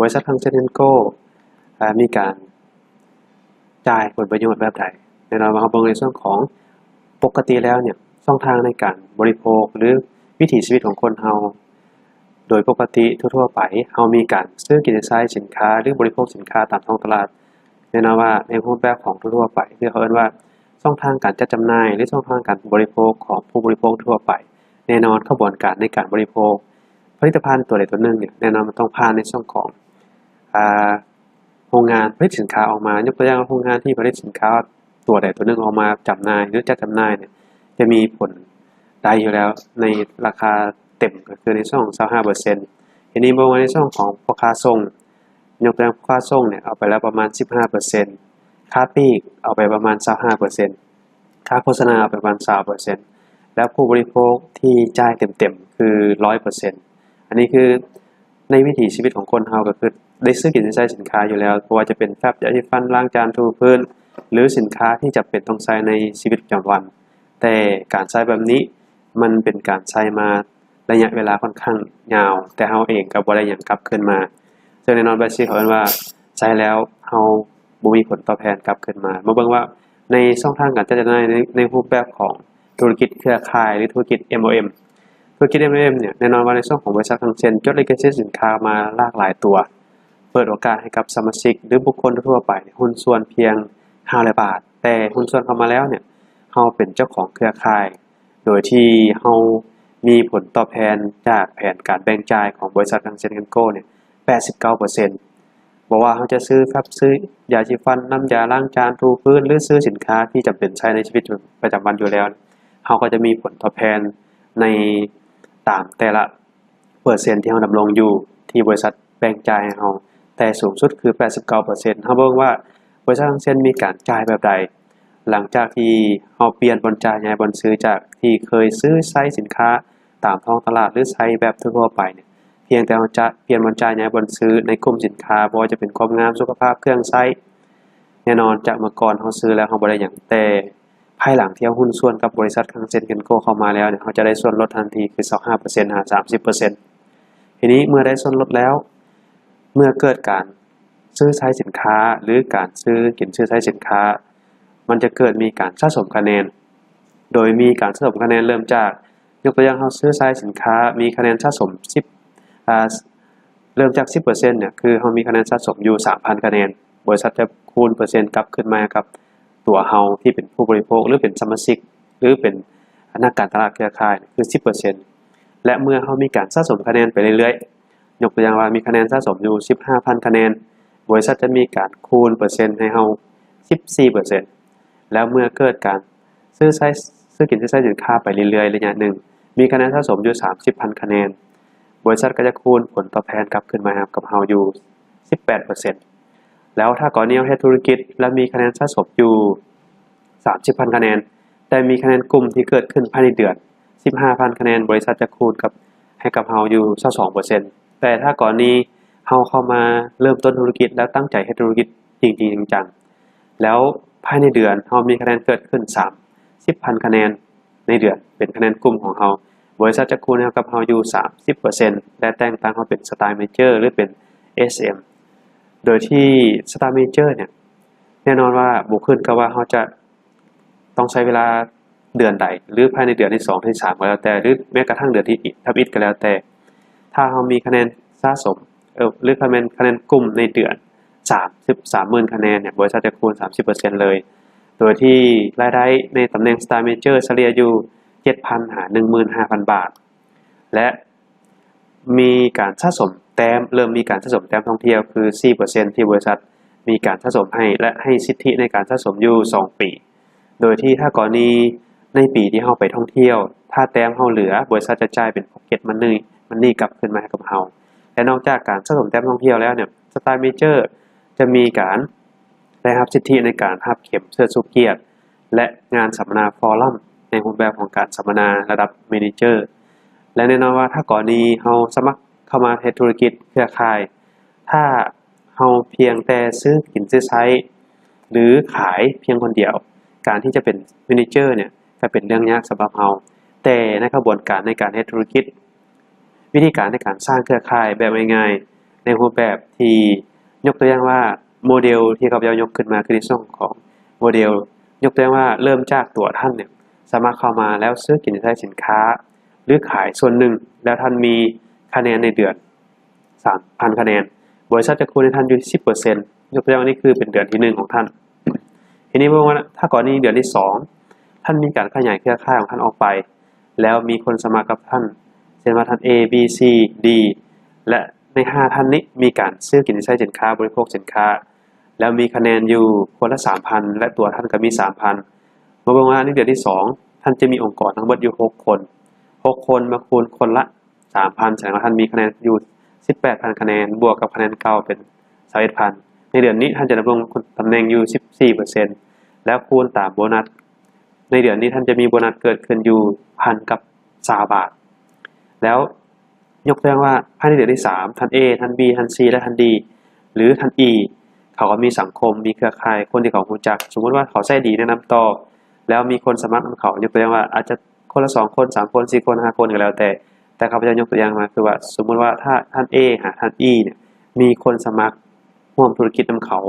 ບໍລິສັດຄັງເຊັນ ແອນ ໂກ ເອີ ມີການຈ່າຍຜົນປະໂຫຍດແບບໃດ? ແນ່ນອນວ່າເຮົາເບິ່ງໃນສ່ວນຂອງ ປົກກະຕິແລ້ວເນ່ຍ ຊ່ອງທາງໃນການບໍລິໂພກ ຫຼື ວິຖີຊີວິດຂອງຄົນເຮົາ ໂດຍປົກກະຕິທົ່ວໆໄປ ເຮົາມີການຊື້ກິນໃຊ້ສິນຄ້າ ຫຼື ບໍລິໂພກສິນຄ້າຕາມທ້ອງຕະຫຼາດ. ແນ່ນອນວ່າໃນຮູບແບບຂອງທົ່ວໆໄປ ຫຼື ເຂົາເອີ້ນວ່າຊ່ອງທາງການຈັດຈຳໜ່າຍ ຫຼື ຊ່ອງທາງການບໍລິໂພກຂອງຜູ້ບໍລິໂພກທົ່ວໄປ. ແນ່ນອນຂະບວນການໃນການບໍລິໂພກຜະລິດຕະພັນຕົວໃດຕົວໜຶ່ງເນ່ຍ ແນ່ນອນມັນຕ້ອງຜ່ານໃນຊ່ອງຂອງ ອາ ໂຮງງານຜະລິດສິນຄ້າອອກມາ. ຍົກຕົວຢ່າງ ໂຮງງານທີ່ຜະລິດສິນຄ້າຕົວໃດຕົວໜຶ່ງອອກມາຈຳໜ່າຍ ຫຼື ຈັດຈຳໜ່າຍເນ່ຍ ຈະມີຜົນໄດ້ຢູ່ແລ້ວໃນລາຄາເຕັມ ກໍຄືໃນຊ່ວງຊາວຫ້າເປີເຊັນ. ທີນີ້ເບິ່ງວ່າໃນຊ່ວງຂອງພໍ່ຄ້າສົ່ງ ຍົກຕົວຢ່າງ ຄ່າສົ່ງເນ່ຍເອົາໄປແລ້ວປະມານສິບຫ້າເປີເຊັນ, ຄ່າປີກເອົາໄປປະມານຊາວຫ້າເປີເຊັນ, ຄ່າໂຄສະນາເອົາໄປປະມານຊາວເປີເຊັນ ແລ້ວຜູ້ບໍລິໂພກທີ່ຈ່າຍເຕັມໆຄືຮ້ອຍເປີເຊັນ. ອັນນີ້ຄືໃນວິຖີຊີວິດຂອງຄົນເຮົາ ກໍຄືໄດ້ຊື້ກິນໄດ້ໃຊ້ສິນຄ້າຢູ່ແລ້ວ, ບໍ່ວ່າຈະເປັນແຟັບ, ຢາສີຟັນ, ລ້າງຈານ, ຖູພື້ນ ຫຼື ສິນຄ້າທີ່ຈຳເປັນຕ້ອງໃຊ້ໃນຊີວິດປະຈຳວັນ. ແຕ່ການໃຊ້ແບບນີ້ ມັນເປັນການໃຊ້ມາໄລຍະເວລາຂ້ອນຂ້າງຍາວ, ແຕ່ເຮົາເອງກໍບໍ່ໄດ້ຫຍັງກັບຄືນມາ. ເຊິ່ງແນ່ນອນ ແບບນີ້ເຂົາເອີ້ນວ່າໃຊ້ແລ້ວເຮົາບໍ່ມີຜົນຕອບແທນກັບຄືນມາ. ມາເບິ່ງວ່າໃນຊ່ອງທາງການຈັດຈຳໜ່າຍໃນ ໃນຮູບແບບຂອງທຸລະກິດເຄືອຂ່າຍ ຫຼື ທຸລະກິດ ເອັມ ໂອ ເອັມ. ທຸລະກິດ ເອັມ ໂອ ເອັມ ເນ່ຍ ແນ່ນອນວ່າໃນຊ່ວງຂອງບໍລິສັດຄັງເຊັນ ຈົດລິຂະສິດສິນຄ້າມາຫຼາກຫຼາຍຕົວ, ເປີດໂອກາດໃຫ້ກັບສະມາຊິກ ຫຼື ບຸກຄົນທົ່ວໄປ ຫຸ້ນສ່ວນພຽງຫ້າຮ້ອຍບາດ, ແຕ່ຫຸ້ນສ່ວນເຂົ້າມາແລ້ວເນ່ຍ ເຮົາເປັນເຈົ້າຂອງເຄືອຂ່າຍ ໂດຍທີ່ເຮົາມີຜົນຕອບແທນຈາກແຜນການແບ່ງຈ່າຍຂອງບໍລິສັດຄັງເຊັນ ແອນ ໂກ ເນ່ຍ ແປດສິບເກົ້າເປີເຊັນ. ບໍ່ວ່າເຮົາຈະຊື້ແຟັບ, ຊື້ຢາສີຟັນ, ນ້ຳຢາລ້າງຈານ, ຖູພື້ນ ຫຼື ຊື້ສິນຄ້າທີ່ຈຳເປັນໃຊ້ໃນຊີວິດປະຈຳວັນຢູ່ແລ້ວ, ເຮົາກໍຈະມີຜົນຕອບແທນໃນຕາມແຕ່ລະເປີເຊັນທີ່ເຮົາດຳລົງຢູ່ ທີ່ບໍລິສັດແບ່ງຈ່າຍໃຫ້ເຮົາ, ແຕ່ສູງສຸດຄືແປດສິບເກົ້າເປີເຊັນ. ເຮົາເບິ່ງວ່າບໍລິສັດຄັງເຊັນມີການຈ່າຍແບບໃດ ຫຼັງຈາກທີ່ເຮົາປ່ຽນບ່ອນຈ່າຍ ຍ້າຍບ່ອນຊື້ ຈາກທີ່ເຄີຍຊື້ໃຊ້ສິນຄ້າຕາມທ້ອງຕະຫຼາດ ຫຼື ໃຊ້ແບບທົ່ວໆໄປເນ່ຍ, ພຽງແຕ່ເຮົາຈະປ່ຽນບ່ອນຈ່າຍ ຍ້າຍບ່ອນຊື້ໃນກຸ່ມສິນຄ້າ, ບໍ່ວ່າຈະເປັນຄວາມງາມ, ສຸຂະພາບ, ເຄື່ອງໃຊ້. ແນ່ນອນ ຈາກເມື່ອກ່ອນເຮົາຊື້ແລ້ວເຮົາບໍ່ໄດ້ຫຍັງ, ແຕ່ພາຍຫຼັງທີ່ເຮົາຫຸ້ນສ່ວນກັບບໍລິສັດຄັງເຊັນ ແອນ ໂກ ເຂົ້າມາແລ້ວເນ່ຍ, ເຮົາຈະໄດ້ສ່ວນລົດທັນທີຄືຊາວຫ້າເປີເຊັນຫາສາມສິບເປີເຊັນ. ທີນີ້ເມື່ອໄດ້ສ່ວນລົດແລ້ວ, ເມື່ອເກີດການ ຊື້ໃຊ້ສິນຄ້າ ຫຼື ການຊື້ກິນຊື້ໃຊ້ສິນຄ້າ, ມັນຈະເກີດມີການສະສົມຄະແນນ, ໂດຍມີການສະສົມຄະແນນເລີ່ມຈາກ, ຍົກຕົວຢ່າງ ເຮົາຊື້ໃຊ້ສິນຄ້າ ມີຄະແນນສະສົມສິບ ອາ ເລີ່ມຈາກສິບເປີເຊັນເນ່ຍ ຄືເຮົາມີຄະແນນສະສົມຢູ່ສາມພັນຄະແນນ, ບໍລິສັດຈະຄູນເປີເຊັນກັບຄືນມາໃຫ້ກັບຕົວເຮົາທີ່ເປັນຜູ້ບໍລິໂພກ ຫຼື ເປັນສະມາຊິກ ຫຼື ເປັນນັກການຕະຫຼາດເຄືອຂ່າຍ ຄືສິບເປີເຊັນ. ແລະ ເມື່ອເຮົາມີການສະສົມຄະແນນໄປເລື້ອຍໆ, ຍົກຕົວຢ່າງວ່າ ມີຄະແນນສະສົມຢູ່ສິບຫ້າພັນຄະແນນ, ບໍລິສັດຈະມີການຄູນເປີເຊັນໃຫ້ເຮົາສິບສີ່ເປີເຊັນ. ແລ້ວເມື່ອເກີດການຊື້ໃຊ້ ຊື້ກິນຊື້ໃຊ້ສິນຄ້າໄປເລື້ອຍໆໄລຍະໜຶ່ງ, ມີຄະແນນສະສົມຢູ່ສາມສິບພັນຄະແນນ, ບໍລິສັດກໍຈະຄູນຜົນຕອບແທນກັບຄືນມາໃຫ້ກັບເຮົາຢູ່ສິບແປດເປີເຊັນ. ແລ້ວຖ້າກໍລະນີເຮົາເຮັດທຸລະກິດ ແລ້ວມີຄະແນນສະສົມຢູ່ສາມສິບພັນຄະແນນ, ແຕ່ມີຄະແນນກຸ່ມທີ່ເກີດຂຶ້ນພາຍໃນເດືອນສິບຫ້າພັນຄະແນນ, ບໍລິສັດຈະຄູນກັບ ໃຫ້ກັບເຮົາຢູ່ຊາວສອງເປີເຊັນ. ແຕ່ຖ້າກໍລະນີເຮົາເຂົ້າມາເລີ່ມຕົ້ນທຸລະກິດ ແລ້ວຕັ້ງໃຈເຮັດທຸລະກິດຈິງໆຈັງໆ, ແລ້ວພາຍໃນເດືອນເຮົາມີຄະແນນເກີດຂຶ້ນສາມສິບພັນຄະແນນໃນເດືອນ ເປັນຄະແນນກຸ່ມຂອງເຮົາ, ບໍລິສັດຈະຄູນໃຫ້ກັບເຮົາຢູ່ສາມສິບເປີເຊັນ ແລະ ແຕ່ງຕັ້ງເຮົາເປັນ Star Manager ຫຼື ເປັນ ເອສ ເອັມ. ໂດຍທີ່ Star Manager ເນ່ຍ ແນ່ນອນວ່າບໍ່ຂຶ້ນກັບວ່າເຮົາຈະ ຕ້ອງໃຊ້ເວລາເດືອນໃດ ຫຼື ພາຍໃນເດືອນທີສອງ ທີສາມກໍແລ້ວແຕ່ ຫຼື ແມ້ກະທັ້ງເດືອນທີ ທຳອິດກໍແລ້ວແຕ່, ຖ້າເຮົາມີຄະແນນສະສົມ ເອີ ຫຼື ຄະແນນ ຄະແນນກຸ່ມໃນເດືອນສາມສິບ ສາມໝື່ນຄະແນນເນ່ຍ, ບໍລິສັດຈະຄູນສາມສິບເປີເຊັນເລີຍ, ໂດຍທີ່ລາຍໄດ້ໃນຕຳແໜ່ງ Star Manager ສະເລ່ຍຢູ່ເຈັດພັນຫາໜຶ່ງໝື່ນຫ້າພັນບາດ ແລະ ມີການສະສົມແຕ້ມ, ເລີ່ມມີການສະສົມແຕ້ມທ່ອງທ່ຽວ ຄື ສີ່ເປີເຊັນ ທີ່ບໍລິສັດມີການສະສົມໃຫ້ ແລະ ໃຫ້ສິດທິໃນການສະສົມຢູ່ສອງປີ, ໂດຍທີ່ຖ້າກໍລະນີໃນປີທີ່ເຮົາໄປທ່ອງທ່ຽວ, ຖ້າແຕ້ມເຮົາເຫຼືອ, ບໍລິສັດຈະຈ່າຍເປັນ Pocket Money, Money ກັບຄືນມາໃຫ້ກັບເຮົາ. ແລະ ນອກຈາກການສະສົມແຕ້ມທ່ອງທ່ຽວແລ້ວເນ່ຍ, Star Manager ຈະມີການໄດ້ຮັບສິດທິໃນການຮັບເຂັມເຊີດຊູກຽດ ແລະ ງານສຳມະນາຟອຣັມໃນຮູບແບບຂອງການສຳມະນາລະດັບ Manager. ແລະ ແນ່ນອນວ່າ ຖ້າກໍລະນີເຮົາສະໝັກເຂົ້າມາເຮັດທຸລະກິດເຄືອຂ່າຍ, ຖ້າເຮົາພຽງແຕ່ຊື້ກິນຊື້ໃຊ້ ຫຼື ຂາຍພຽງຄົນດຽວ, ການທີ່ຈະເປັນ Manager ເນ່ຍ ກໍເປັນເລື່ອງຍາກສຳລັບເຮົາ. ແຕ່ໃນຂະບວນການໃນການເຮັດທຸລະກິດ, ວິທີການໃນການສ້າງເຄືອຂ່າຍແບບງ່າຍໆ ໃນຮູບແບບທີ່ ຍົກຕົວຢ່າງວ່າ ໂມເດວທີ່ຂ້າພະເຈົ້າຍົກຂຶ້ນມາ ຄືໃນຊ່ວງຂອງໂມເດວ ຍົກຕົວຢ່າງວ່າ ເລີ່ມຈາກຕົວທ່ານເນຍ ສາມາດເຂົ້າມາແລ້ວຊື້ກິນໃຊ້ສິນຄ້າ ຫຼື ຂາຍສ່ວນໜຶ່ງ ແລ້ວທ່ານມີຄະແນນໃນເດືອນ ສາມພັນຄະແນນ ບໍລິສັດຈະຄູນໃຫ້ທ່ານຢູ່ ສິບເປີເຊັນ ຍົກຕົວຢ່າງ ອັນນີ້ຄືເປັນເດືອນທີໜຶ່ງຂອງທ່ານ. ທີນີ້ເບິ່ງວ່າ ຖ້າກໍລະນີເດືອນທີສອງ ທ່ານມີການຂະຫຍາຍເຄືອຂ່າຍຂອງທ່ານອອກໄປ ແລ້ວມີຄົນສະໝັກກັບທ່ານ ເຊັ່ນວ່າທ່ານ A B C D ແລະ ໃນຫ້າທ່ານນີ້ມີການຊື້ກິນໃຊ້ສິນຄ້າ ບໍລິໂພກສິນຄ້າ ແລ້ວມີຄະແນນຢູ່ຄົນລະສາມພັນ ແລະ ຕົວທ່ານກໍມີສາມພັນ. ມາເບິ່ງວ່າໃນເດືອນທີສອງ ທ່ານຈະມີອົງກອນທັງໝົດຢູ່ຫົກຄົນ ຫົກຄົນມາຄູນຄົນລະ ສາມພັນ ສະແດງວ່າທ່ານມີຄະແນນຢູ່ ສິບແປດພັນຄະແນນ ບວກກັບຄະແນນເກົ່າເປັນ ຊາວເອັດພັນ. ໃນເດືອນນີ້ທ່ານຈະດຳລົງຕຳແໜ່ງຢູ່ ສິບສີ່ເປີເຊັນ ແລ້ວຄູນຕາມໂບນັດ ໃນເດືອນນີ້ທ່ານຈະມີໂບນັດເກີດຂຶ້ນຢູ່ ພັນກັບຊາວບາດ. ແລ້ວຍົກຕົວຢ່າງວ່າ ພາຍໃນເດືອນທີສາມ ທ່ານ A ທ່ານ B ທ່ານ C ແລະ ທ່ານ D ຫຼື ທ່ານ E ເຂົາກໍມີສັງຄົມ ມີເຄືອຂ່າຍ ຄົນທີ່ເຂົາຮູ້ຈັກ ສົມມຸດວ່າເຂົາໃຊ້ດີແນະນຳຕໍ່ ແລ້ວມີຄົນສະໝັກນຳເຂົາ ຍົກຕົວຢ່າງວ່າ ອາດຈະ ຄົນລະສອງຄົນ ສາມຄົນ ສີ່ຄົນ ຫ້າຄົນ ກໍແລ້ວແຕ່ ແຕ່ຂ້າພະເຈົ້າຍົກຕົວຢ່າງມາຄືວ່າ ສົມມຸດວ່າຖ້າທ່ານ A ຫາທ່ານ E ເນຍ ມີຄົນສະໝັກຮ່ວມທຸລະກິດນຳເຂົາ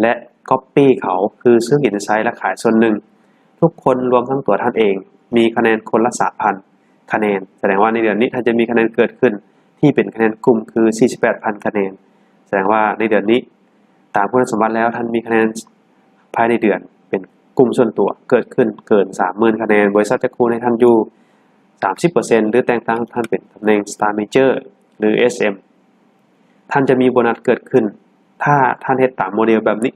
ແລະ ກັອບປີ້ເຂົາ ຄືຊື້ກິນໃຊ້ ແລະ ຂາຍສ່ວນໜຶ່ງ ທຸກຄົນລວມທັງຕົວທ່ານເອງ ມີຄະແນນຄົນລະສາມພັນຄະແນນ ສະແດງວ່າໃນເດືອນນີ້ທ່ານຈະມີຄະແນນເກີດຂຶ້ນທີ່ເປັນຄະແນນກຸ່ມ ຄື ສີ່ສິບແປດພັນຄະແນນ ສະແດງວ່າໃນເດືອນນີ້ ຕາມຄຸນສົມບັດແລ້ວ ທ່ານມີຄະແນນພາຍໃນເດືອນເປັນກຸ່ມສ່ວນຕົວເກີດຂຶ້ນເກີນ ສາມໝື່ນຄະແນນ ບໍລິສັດຈະຄູນໃຫ້ທ່ານຢູ່ ສາມສິບເປີເຊັນ ຫຼື ແຕ່ງຕັ້ງທ່ານເປັນຕຳແໜ່ງ Star Manager ຫຼື SM ທ່ານຈະມີໂບນັດເກີດຂຶ້ນ ຖ້າທ່ານເຮັດຕາມໂມເດວແບບນີ້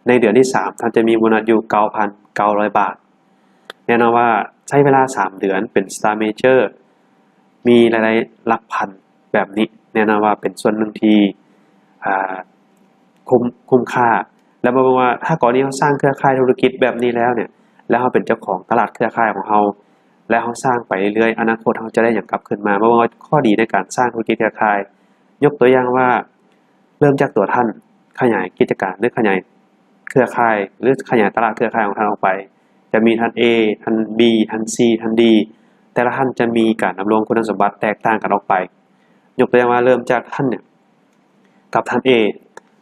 ໃນເດືອນທີສາມ ທ່ານຈະມີໂບນັດຢູ່ ເກົ້າພັນເກົ້າຮ້ອຍບາດ. ແນ່ນອນວ່າໃຊ້ເວລາສາມເດືອນເປັນ Star Manager ມີລາຍໄດ້ຫຼັກພັນແບບນີ້ ແນ່ນອນວ່າເປັນສ່ວນໜຶ່ງທີ່ ອ່າ ຄຸ້ມ ຄຸ້ມຄ່າ. ແລ້ວມາເບິ່ງວ່າ ຖ້າກໍລະນີເຮົາສ້າງເຄືອຂ່າຍທຸລະກິດແບບນີ້ແລ້ວເນຍ ແລ້ວເຮົາເປັນເຈົ້າຂອງຕະຫຼາດເຄືອຂ່າຍຂອງເຮົາ ແລ້ວເຮົາສ້າງໄປເລື້ອຍໆ ອະນາຄົດເຮົາຈະໄດ້ຫຍັງກັບຄືນມາ? ມາເບິ່ງວ່າຂໍ້ດີໃນການສ້າງທຸລະກິດເຄືອຂ່າຍ ຍົກຕົວຢ່າງວ່າ ເລີ່ມຈາກຕົວທ່ານ ຂະຫຍາຍກິດຈະການ ຫຼື ຂະຫຍາຍເຄືອຂ່າຍ ຫຼື ຂະຫຍາຍຕະຫຼາດເຄືອຂ່າຍຂອງທ່ານອອກໄປ ຈະມີທ່ານ A ທ່ານ B ທ່ານ C ທ່ານ D ແຕ່ລະທ່ານຈະມີການດຳລົງຄຸນສົມບັດແຕກຕ່າງກັນອອກໄປ. ຍົກຕົວຢ່າງວ່າ ເລີ່ມຈາກທ່ານເນຍ ກັບທ່ານ A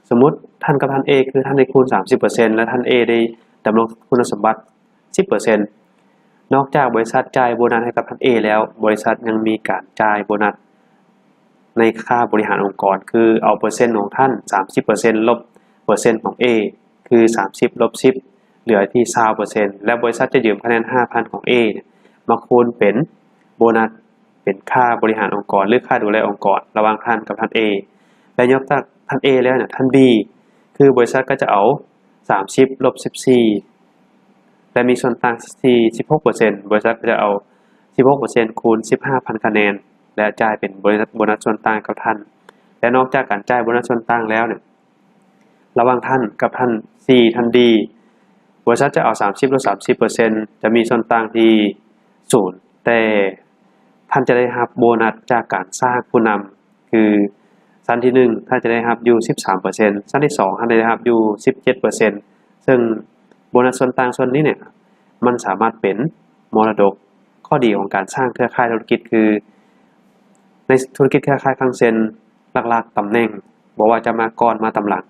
ສົມມຸດທ່ານກັບທ່ານ A ຄືທ່ານໄດ້ຄູນສາມສິບເປີເຊັນ ແລະ ທ່ານ A ໄດ້ດຳລົງຄຸນສົມບັດ ສິບເປີເຊັນ ນອກຈາກບໍລິສັດຈ່າຍໂບນັດໃຫ້ກັບທ່ານ A ແລ້ວ ບໍລິສັດຍັງມີການຈ່າຍໂບນັດໃນຄ່າບໍລິຫານອົງກອນ ຄືເອົາເປີເຊັນຂອງທ່ານ ສາມສິບເປີເຊັນ ລົບເປີເຊັນຂອງ A ຄື ສາມສິບ ລົບ ສິບ ເຫຼືອທີ່ ຊາວເປີເຊັນ ແລະ ບໍລິສັດຈະຢືມຄະແນນ ຫ້າພັນ ຂອງ A ເນຍ ມາຄູນເປັນໂບນັດ ເປັນຄ່າບໍລິຫານອົງກອນ ຫຼື ຄ່າດູແລອົງກອນ ລະຫວ່າງທ່ານກັບທ່ານ A ແລະ ນອກຈາກທ່ານ A ແລ້ວເນຍ ທ່ານ B ຄືບໍລິສັດກໍຈະເອົາ ສາມສິບ ລົບ ສິບສີ່ ແລະ ມີສ່ວນຕ່າງທີ່ ສິບຫົກເປີເຊັນ ບໍລິສັດກໍຈະເອົາ ສິບຫົກເປີເຊັນ ຄູນ ສິບຫ້າພັນຄະແນນ ແລະ ຈ່າຍເປັນໂບນັດ ໂບນັດສ່ວນຕ່າງກັບທ່ານ ແລະ ນອກຈາກການຈ່າຍໂບນັດສ່ວນຕ່າງແລ້ວເນຍ ລະຫວ່າງທ່ານກັບທ່ານ C ທ່ານ D ບໍລິສັດຈະເອົາ ສາມສິບ ລົບ ສາມສິບເປີເຊັນ ຈະມີສ່ວນຕ່າງທີ່ ສູນ ແຕ່ທ່ານຈະໄດ້ຮັບໂບນັດຈາກການສ້າງຜູ້ນຳ ຄືຊັ້ນທີໜຶ່ງ ທ່ານຈະໄດ້ຮັບຢູ່ ສິບສາມເປີເຊັນ ຊັ້ນທີສອງ ທ່ານໄດ້ຮັບຢູ່ ສິບເຈັດເປີເຊັນ ເຊິ່ງໂບນັດສ່ວນຕ່າງສ່ວນນີ້ເນຍ ມັນສາມາດເປັນມໍລະດົກ. ຂໍ້ດີຂອງການສ້າງເຄືອຂ່າຍທຸລະກິດຄື ໃນທຸລະກິດເຄືອຂ່າຍຄັງເຊັນ ຫຼັກໆ ຕຳແໜ່ງ ບໍ່ວ່າຈະມາກ່ອນມາຕາມຫຼັງ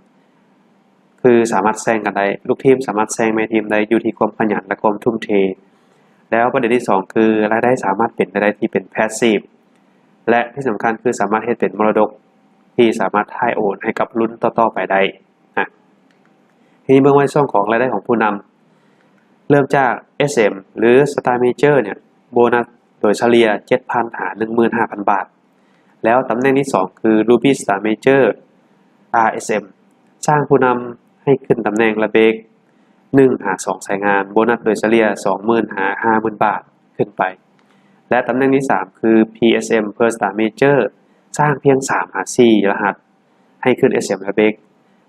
ຄືສາມາດແຊງກັນໄດ້ ລູກທີມສາມາດແຊງແມ່ທີມໄດ້ ຢູ່ທີ່ຄວາມຂະຫຍັນ ແລະ ຄວາມທຸ່ມເທ. ແລ້ວປະເດັນທີສອງ ຄືລາຍໄດ້ສາມາດເປັນລາຍໄດ້ທີ່ເປັນ passive ແລະ ທີ່ສຳຄັນຄືສາມາດເຮັດເປັນມໍລະດົກທີ່ສາມາດຖ່າຍໂອນໃຫ້ກັບລຸ້ນຕໍ່ໆໄປໄດ້ນະ. ທີນີ້ເບິ່ງໃນຊ່ວງຂອງລາຍໄດ້ຂອງຜູ້ນຳ ເລີ່ມຈາກ SM ຫຼື Star Manager ເນຍ ໂບນັດໂດຍສະເລ່ຍ ເຈັດພັນ ຫາ ໜຶ່ງໝື່ນຫ້າພັນບາດ. ແລ້ວຕຳແໜ່ງທີສອງ ຄື Ruby Star Manager RSM ສ້າງຜູ້ນຳໃຫ້ຂຶ້ນຕຳແໜ່ງລະເບກໜຶ່ງຫາສອງສາຍງານ ໂບນັດໂດຍສະເລ່ຍ ສອງໝື່ນຫາ ຫ້າໝື່ນບາດຂຶ້ນໄປ. ແລະ ຕຳແໜ່ງທີສາມ ຄື PSM Pearl Star Manager ສ້າງພຽງສາມຫາສີ່ລະຫັດ ໃຫ້ຂຶ້ນ SM ລະເບກ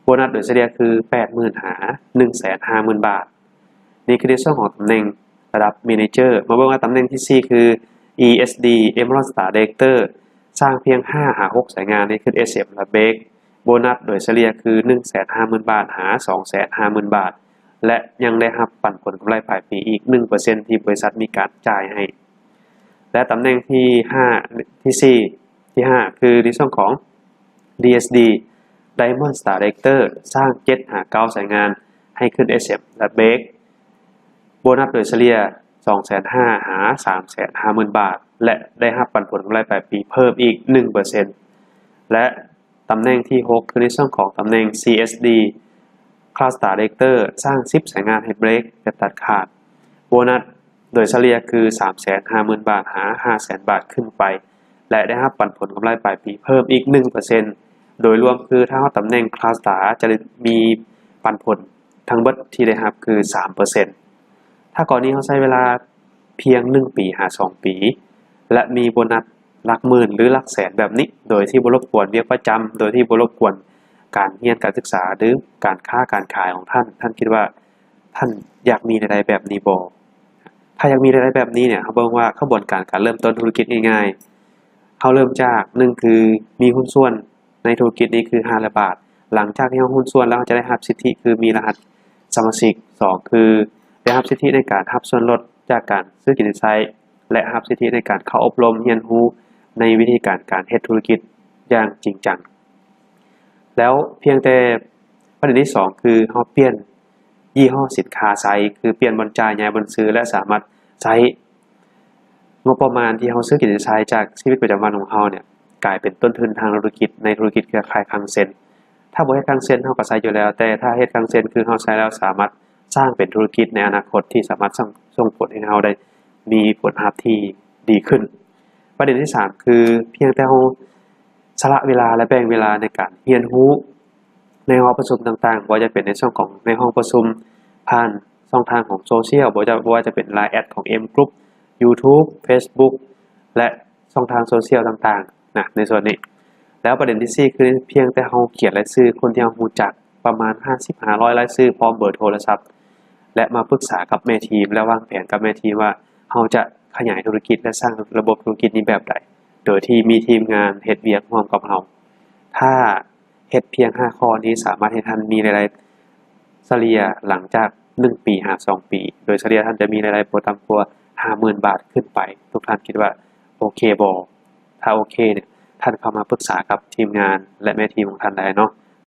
ໂບນັດໂດຍສະເລ່ຍຄື ແປດໝື່ນຫາ ໜຶ່ງແສນຫ້າໝື່ນບາດ. ນີ້ຄືໃນສ່ວນຂອງຕຳແໜ່ງລະດັບ Manager. ມາເບິ່ງວ່າຕຳແໜ່ງທີສີ່ ຄື ESD Emerald Star Director ສ້າງພຽງຫ້າຫາຫົກສາຍງານ ໃຫ້ຂຶ້ນ SM ລະເບກ ໂບນັດໂດຍສະເລ່ຍຄື ໜຶ່ງແສນຫ້າໝື່ນບາດ ຫາ ສອງແສນຫ້າໝື່ນບາດ ແລະ ຍັງໄດ້ຮັບປັນຜົນກຳໄລປາຍປີອີກ ໜຶ່ງເປີເຊັນ ທີ່ບໍລິສັດມີການຈ່າຍໃຫ້. ແລະ ຕຳແໜ່ງທີຫ້າ ທີສີ່ ທີຫ້າ ຄືໃນຊ່ວງຂອງ DSD Diamond Star Director ສ້າງເຈັດຫາເກົ້າສາຍງານໃຫ້ຂຶ້ນ SM ແລະ Break ໂບນັດໂດຍສະເລ່ຍ ສອງແສນຫ້າ ຫາ ສາມແສນຫ້າໝື່ນບາດ ແລະ ໄດ້ຮັບປັນຜົນກຳໄລປາຍປີເພີ່ມອີກ ໜຶ່ງເປີເຊັນ ແລະ ຕຳແໜ່ງທີຫົກ ຄືໃນຊ່ວງຂອງຕຳແໜ່ງ CSD Cluster Director ສ້າງສິບສາຍງານໃຫ້ Break ແບບຕັດຂາດ ໂບນັດໂດຍສະເລ່ຍຄື ສາມແສນຫ້າໝື່ນບາດ ຫາ ຫ້າແສນບາດຂຶ້ນໄປ ແລະ ໄດ້ຮັບປັນຜົນກຳໄລປາຍປີເພີ່ມອີກ ໜຶ່ງເປີເຊັນ ໂດຍລວມຄືຖ້າຮອດຕຳແໜ່ງ Cluster ຈະໄດ້ມີປັນຜົນທັງເບິດທີ່ໄດ້ຮັບຄື ສາມເປີເຊັນ. ຖ້າກໍລະນີເຮົາໃຊ້ເວລາພຽງ ໜຶ່ງປີ ຫາ ສອງປີ ແລະ ມີໂບນັດຫຼັກໝື່ນ ຫຼື ຫຼັກແສນແບບນີ້ ໂດຍທີ່ບໍ່ລົບກວນວຽກປະຈຳ ໂດຍທີ່ບໍ່ລົບກວນການຮຽນການສຶກສາ ຫຼື ການຄ້າການຂາຍຂອງທ່ານ, ທ່ານຄິດວ່າທ່ານຢາກມີລາຍໄດ້ແບບນີ້ບໍ່? ຖ້າຢາກມີລາຍໄດ້ແບບນີ້ເນຍ ເຮົາເບິ່ງວ່າຂະບວນການການເລີ່ມຕົ້ນທຸລະກິດງ່າຍໆ ເຮົາເລີ່ມຈາກ ໜຶ່ງ ຄືມີຫຸ້ນສ່ວນໃນທຸລະກິດນີ້ຄື ຫ້າຮ້ອຍບາດ. ຫຼັງຈາກທີ່ເຮົາຫຸ້ນສ່ວນແລ້ວ ເຮົາຈະໄດ້ຮັບສິດທິຄືມີລະຫັດສະມາຊິກ. ສອງ ຄືໄດ້ຮັບສິດທິໃນການຮັບສ່ວນລົດຈາກການຊື້ກິນໃຊ້ ແລະ ຮັບສິດທິໃນການເຂົ້າອົບຮົມຮຽນຮູ້ໃນວິທີການ ການເຮັດທຸລະກິດຢ່າງຈິງຈັງ. ແລ້ວພຽງແຕ່ປະເດັນທີສອງ ຄືເຮົາປ່ຽນຍີ່ຫໍ້ສິນຄ້າໃຊ້ ຄືປ່ຽນບ່ອນຈ່າຍ ຍ້າຍບ່ອນຊື້ ແລະ ສາມາດໃຊ້ງົບປະມານທີ່ເຮົາຊື້ກິນໃຊ້ຈາກຊີວິດປະຈຳວັນຂອງເຮົາເນຍ ກາຍເປັນຕົ້ນທຶນທາງທຸລະກິດ ໃນທຸລະກິດເຄືອຂ່າຍຄັງເຊັນ. ຖ້າບໍ່ເຮັດຄັງເຊັນເຮົາກໍໃຊ້ຢູ່ແລ້ວ, ແຕ່ຖ້າເຮັດຄັງເຊັນ ຄືເຮົາໃຊ້ແລ້ວສາມາດສ້າງເປັນທຸລະກິດໃນອະນາຄົດທີ່ສາມາດສົ່ງ ສົ່ງຜົນໃຫ້ເຮົາໄດ້ມີຜົນຮັບທີ່ດີຂຶ້ນ. ປະເດັນທີສາມ ຄືພຽງແຕ່ເຮົາສະຫຼະເວລາ ແລະ ແບ່ງເວລາໃນການຮຽນຮູ້ ໃນຫໍປະຊຸມຕ່າງໆ, ບໍ່ວ່າຈະເປັນໃນຊ່ວງຂອງໃນຫ້ອງປະຊຸມ ຜ່ານຊ່ອງທາງຂອງໂຊຊຽວ, ບໍ່ວ່າຈະ ບໍ່ວ່າຈະເປັນ Line ແອັດຂອງ M Group, YouTube, Facebook ແລະ ຊ່ອງທາງໂຊຊຽວຕ່າງໆນະ ໃນສ່ວນນີ້. ແລ້ວປະເດັນທີສີ່ ຄືພຽງແຕ່ເຮົາຂຽນລາຍຊື່ຄົນທີ່ເຮົາຮູ້ຈັກປະມານຫ້າສິບ ຫ້າຮ້ອຍລາຍຊື່ ພ້ອມເບີໂທລະສັບ ແລະ ມາປຶກສາກັບແມ່ທີມ ແລະ ວາງແຜນກັບແມ່ທີມວ່າເຮົາຈະຂະຫຍາຍທຸລະກິດ ແລະ ສ້າງລະບົບທຸລະກິດນີ້ແບບໃດ ໂດຍທີ່ມີທີມງານເຮັດວຽກຮ່ວມກັບເຮົາ. ຖ້າ ເຮັດພຽງຫ້າຂໍ້ນີ້ສາມາດເຮັດໃຫ້ທ່ານມີລາຍໄດ້ສະເລ່ຍຫຼັງຈາກໜຶ່ງປີຫາສອງປີ ໂດຍສະເລ່ຍທ່ານຈະມີລາຍໄດ້ບໍ່ຕ່ຳກວ່າຫ້າໝື່ນບາດຂຶ້ນໄປ. ທຸກທ່ານຄິດວ່າໂອເຄບໍ່? ຖ້າໂອເຄເນຍ ທ່ານເຂົ້າມາປຶກສາກັບທີມງານ ແລະ ແມ່ທີມຂອງທ່ານໄດ້ເນາະ.